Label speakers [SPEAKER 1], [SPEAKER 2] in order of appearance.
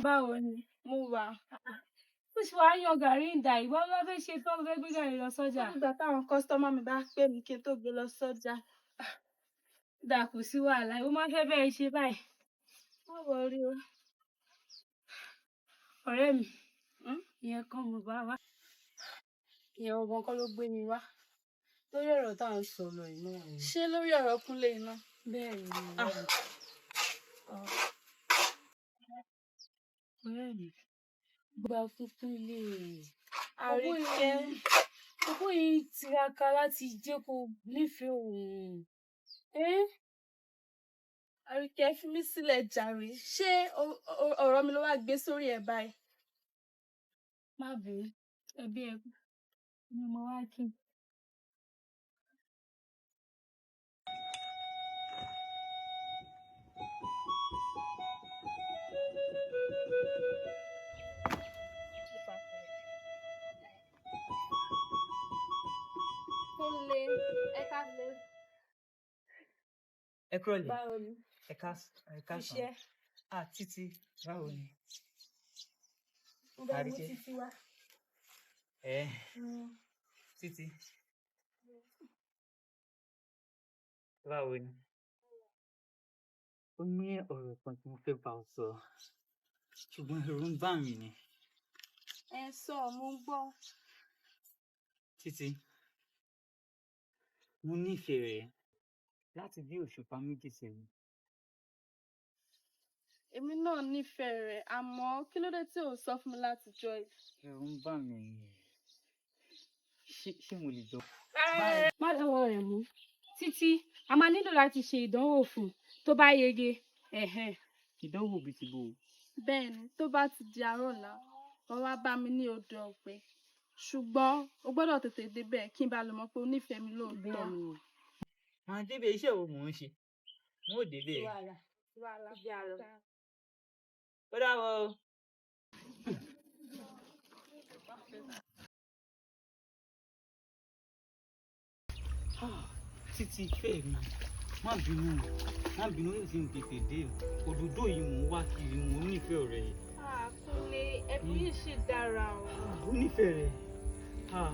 [SPEAKER 1] Báwo ni?
[SPEAKER 2] Mo wà.
[SPEAKER 1] Ó sì wá yan gàrí ń dà ìwọ ló fẹ́ ṣe tán, ló fẹ́ gbé gàrí lọ sọ́jà.
[SPEAKER 2] Ó dìgbà táwọn customer mi bá pè mí kí n tó gbé lọ sọ́jà.
[SPEAKER 1] Dà kò sí wàhálà, ìwọ máa fẹ́ bẹ́ẹ̀ ṣe báyìí.
[SPEAKER 2] Má worry o.
[SPEAKER 1] Ọ̀rẹ́ mi, ìyẹn kan mo bá wá.
[SPEAKER 3] Ìyẹn ọgbọ́n kọ́ ló gbé mi wá. Lórí ọ̀rọ̀ tá à ń sọ lọ yìí náà ni.
[SPEAKER 2] Ṣé lórí ọ̀rọ̀ Kúnlé iná?
[SPEAKER 3] Bẹ́ẹ̀ ni.
[SPEAKER 1] Ọ̀rẹ́ mi, gba fún Kúnlé.
[SPEAKER 2] Àríkẹ́.
[SPEAKER 1] Bọ̀bọ́ yìí ń tiraka láti jẹ́ kó nífẹ̀ẹ́ òun.
[SPEAKER 2] Àríkẹ́, fi mí sílẹ̀ jàre. Ṣé ọ̀rọ̀ mi ló wá gbé sórí ẹ̀ báyìí?
[SPEAKER 1] Má bínú, ẹbí ẹ ni mo wá kí.
[SPEAKER 2] Kúnlé, ẹ káalẹ́.
[SPEAKER 4] Ẹ kúrọ̀lẹ́.
[SPEAKER 2] Báwo ni?
[SPEAKER 4] Ẹ káàsán.
[SPEAKER 2] Iṣẹ́.
[SPEAKER 4] Ah, Títí, báwo ni?
[SPEAKER 2] Mo bá mú
[SPEAKER 4] Àríkẹ́.
[SPEAKER 2] Títí wá.
[SPEAKER 4] Ẹ Títí. Báwo ni? Ó ní ọ̀rọ̀ kan tí mo fẹ́ bá ọ sọ, ṣùgbọ́n ẹ̀rù ń bà mí ni.
[SPEAKER 2] Ẹ sọ, mo ń gbọ́.
[SPEAKER 4] Títí, mo nífẹ̀ẹ́ rẹ láti bí òṣùpá méjì sẹ́yìn.
[SPEAKER 2] Èmi náà nífẹ̀ẹ́ rẹ̀, àmọ́ kí ló dé tí ò sọ fún mi láti jọ́ yìí?
[SPEAKER 4] Ẹ̀rù ń bà mí ni. Ṣé mo lè jọ?
[SPEAKER 1] Má lọ́wọ́ rẹ̀ mú. Títí, a máa nílò láti ṣe ìdánwò fún un tó bá yege. Ẹ̀hẹ̀n.
[SPEAKER 4] Ìdánwò bíi ti bò ó.
[SPEAKER 2] Bẹ́ẹ̀ni, tó bá ti di àárọ̀ ọ̀la, wàá wá bá mi ní odò ọ̀pẹ. Ṣùgbọ́n o gbọ́dọ̀ tètè débẹ̀ kí n bá lè mọ̀ pé o nífẹ̀ẹ́ mi lóòótọ́.
[SPEAKER 1] Bẹ́ẹ̀ni.
[SPEAKER 4] Màá débẹ̀, iṣẹ́ wo mò ń ṣe? N ó débẹ̀.
[SPEAKER 1] Wàhálà.
[SPEAKER 2] Wàhálà.
[SPEAKER 4] Ó dàbọ̀ o. Títí ìfẹ́ mi, má bínú, má bínú tí n tètè dé. Òdòdó yìí mò ń wá kiri, mò ń nífẹ̀ẹ́ rẹ̀.
[SPEAKER 2] Ah, Kúnlé, ẹ̀bùn yìí ṣì dára o.
[SPEAKER 4] Ó nífẹ̀ẹ́ rẹ̀. Ah.